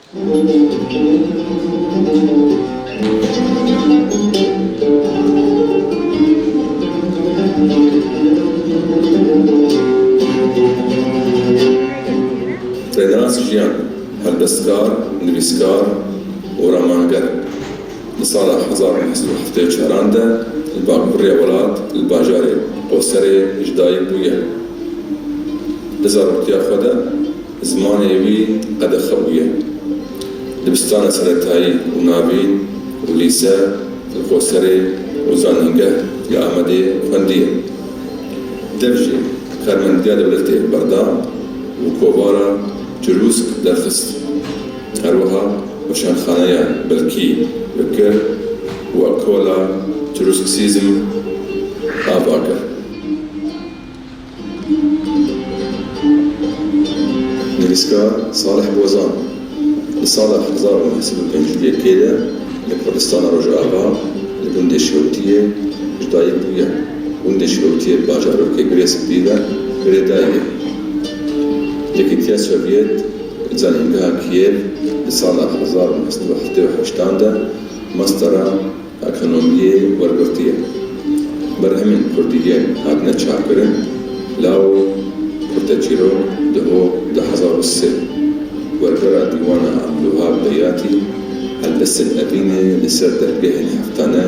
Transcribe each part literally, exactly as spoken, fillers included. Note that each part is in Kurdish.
Rênas Jiyan, helbestkar, nivîskar û ramanger. Di sala hezar û neh sed û heftê û çaran de li bakurê welat, li bajarê Qoserê ji dayik bûye. Di zarotiya xwe de zimanê wî qedexe bûye. Dibistana seretayî û navîn û lîse li Qoserê û zanîngeh li Amedê xwendiye. Dev jî karmendiya dewletê berda û kovara Çirûsk derxist. Her wiha weşanxaneya Belkî bi kir û ekola Çirûskisîzm ava kir. Nivîskar Salih Bozan li sala hezar û neh sed û pêncî û yekê de li Kurdistana Rojava li gundê Şewtiyê ji dayik bûye. Gundê Şewtiyê bajarokê Girê Spî ve girêdayî ye. Yekîtiya Sovyet li Zanîngeha Kîev di sala hezar û neh sed û heftê û heştan de mastera ekonomiyê wergirtiye. Berhemên kurdî yên hatine çapkirin, Law û Kurteçîrok, Diho, du hezar û sê. Wergera Dîwana Ebdulwehab Beyatî, Helbestên Evînê li ser dergehên heftane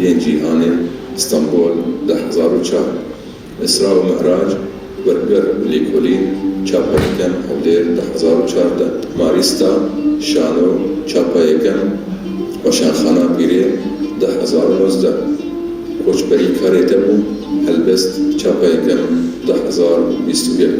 yên cîhanê, Stenbol, du hezar û çar. Îsra û Mirac, werger û lêkolîn, çapa yekem, Hewlêr, du hezar û çardeh. Marîsta, Şano, çapa yekem, Weşanxana Pîrê, du hezar û nozdeh. Koçberî karê te bû, Helbest, çapa yekem, du hezar û bîst û yek.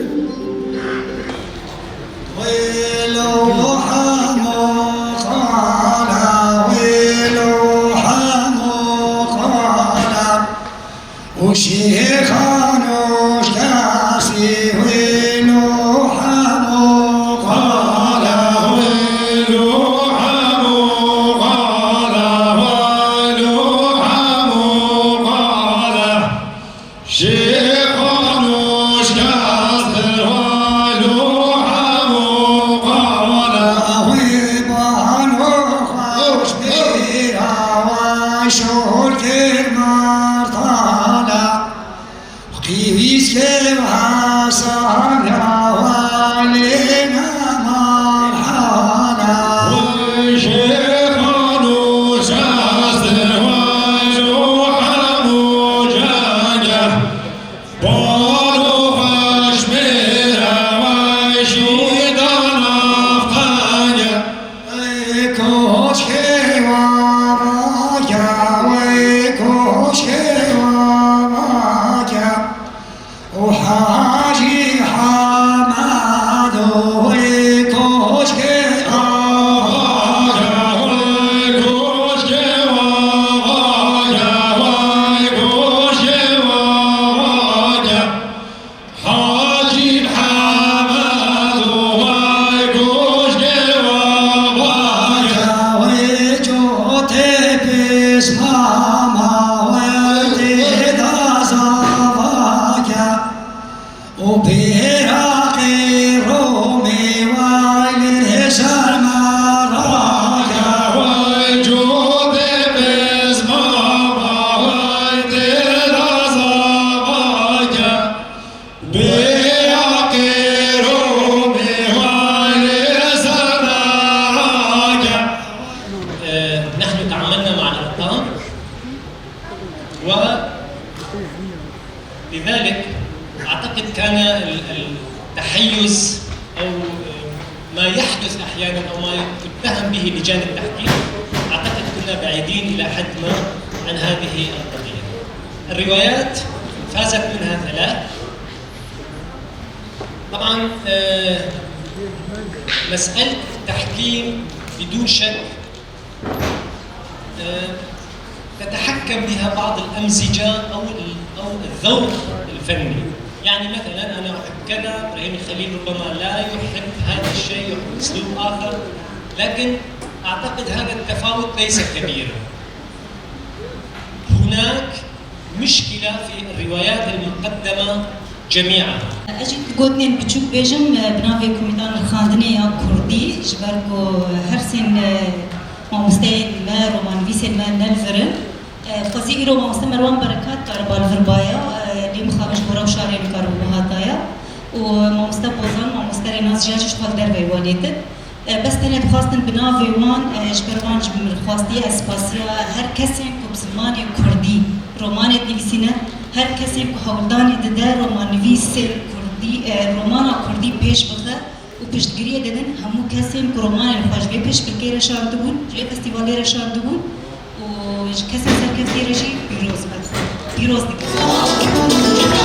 Hacî Mihemed û vay goşkê we vake. Wê cotê pismama we tê da zavake. Û bêraqê Romê way li ser me rake. Wê cotê pismama we tê da zavake. آه، نحن تعاملنا مع الأرقام، ولذلك أعتقد كان ال-، التحيز أو، آه، ما يحدث أحيانًا أو ما يتهم به لجان التحكيم، أعتقد كنا بعيدين إلى حد ما عن هذه القضية. الروايات فازت منها ثلاث، طبعًا، آه، مسألة التحكيم بدون شك، آه، تتحكم بها بعض الأمزجة أو ال-، أو الذوق الفني. يعني مثلًا أنا أحب كذا، إبراهيم الخليل ربما لا يحب هذا الشيء، يحب أسلوب آخر، لكن أعتقد هذا التفاوت ليس كبيرًا. هناك مشكلة في الروايات المقدمة جميعا. Ez jî gotinên biçûk bêjim, e, bi navê Komîta Nirxandinê ya Kurdî, ji ber ku her sên, e, mamosteyên me, romanivîsên me ne li vir in. E, xwezî îro mamoste Merwan Berekat kariba li vir baya, e, lê mixabin ji bo rewşa rê nikaribe bihataya. Û mamoste Bozan, mamoste Rênas Jiya jî ji xwe li derveyî welêt in. E, bes tenê dixwastin bi navê wan, e, ji ber wan ji min xwastiye, ez spasiya her kesên ku bi zimanê kurdî romanê dinivîsîne, her kesên ku hewldanê dide romannivîsên kurdî, e, romana kurdî pêş bixe û piştgiriyê didin hemû kesên ku romanên xwe ji vê pêşbirkê re şandibûn, ji vê festîvalê re şandibûn û ji kesên serkeftî re jî pîroz be. Pîroz dikim.